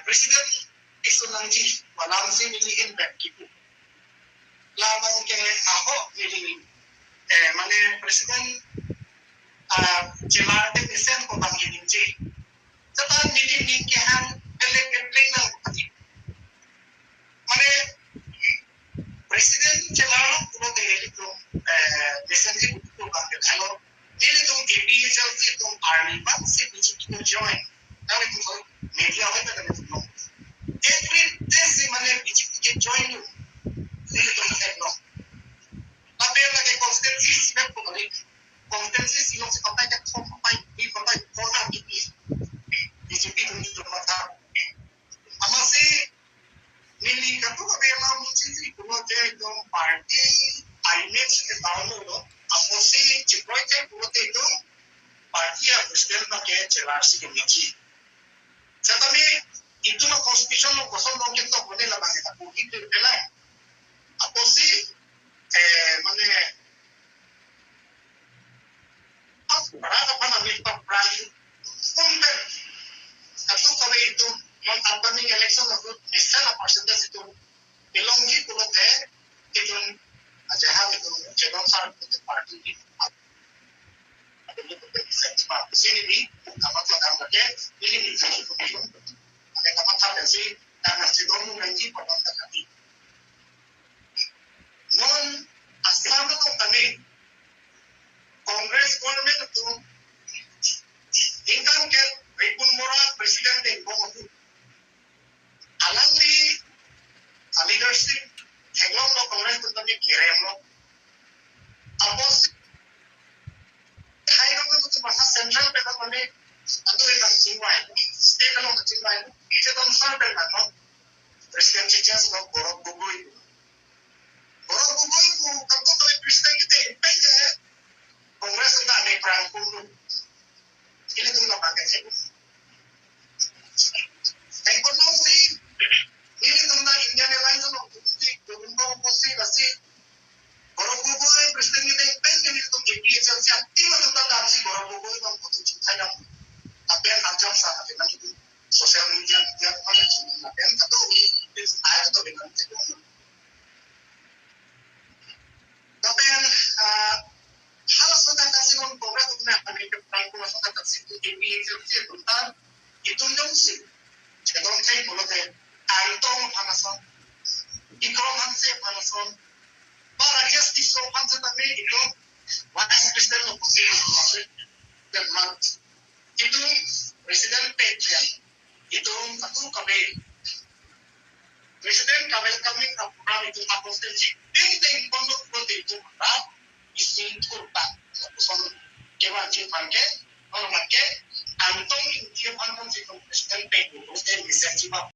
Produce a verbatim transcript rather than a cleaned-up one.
President isu nangji, malam si neli hin bek kipu. Labang ke ahok neli, eh, mane president, ah, chelar te mesen ko bang ningje. Tata neli ning kehang elek kepleng nang pati. Mane president chelar lo pulote ilitum, eh, mesen ji ko bang ke thalo. Nelitum A P H L C atum army bang si B J P ko join. Nelitum media hoi ta nelitum lo. Every day si mane B J P ke join lo. Nelitum lo. Tapi lagi konstituensi si bek ko balik. Konstituensi si lo si patai ke thom patai, di patai, kona B J P. B J P tum tum matha. Amatsi neli katu kave alam munchinsi pulote itum party image ke down lo. Apotsi chiproi ke pulote itum party a president bang ke chelar si ke ningje. Setame itum a constitution lo koson lo ke to kone labang ke tapu hit le pelai. Apotsi, eh, mane Ap para kapan ami pa pran kumpen. Atu kami itum non upcoming election ahut mesen a percentage itum ilongji pulote itum ajahak itum chedon sar pulote party di. Atu ni pulote mesen pa. Sini di kamat madam kake, ini di sini itum. Ada kamat sar si, karena chedon nangji pada kami. Non Assam along tame Congress government atum ingkang ke Ripun Bora president deng bong atum. Alangli a leadership theklong lo Congress atum tame kerem lo. Apotsi thai along atum bahasa central pen mane atu ilang chingvai, state along chingvai, chedon sar pen lo. President chechas lo Gaurav Gogoi. Gaurav Gogoi ko kangkok kali president kite pen ke Congress na ne prang kulu. Ilitum na pakai sih. Ekonomi ilitum na Indian Airlines lo, ilitum na posi basi. Gaurav Gogoi president kite pen ke ilitum A P H L C aktif atum ta dam si Gaurav Gogoi bang kutu chithai dam. Tapi yang macam sa, tapi nanti social media, media mana sih? Tapi yang satu, itu saya atau dengan sih. Tapi yang, ah, hal sudah kasih non Congress itu nah, kami ke Congress sudah kasih itu A P H L C tentang itu nyungsi. Chedon thai pulote Kangtong aphan ason, Bikram Hanse aphan ason, ba Rajesh Tisso aphan setame itum vice president lo pusi, dan mat itum president pet ya, itum atu kave president ka welcoming program itum a constituency ding ding pondok pondok itum rat isi kurta, lapuson kewan ji aphan ke, orang mat ke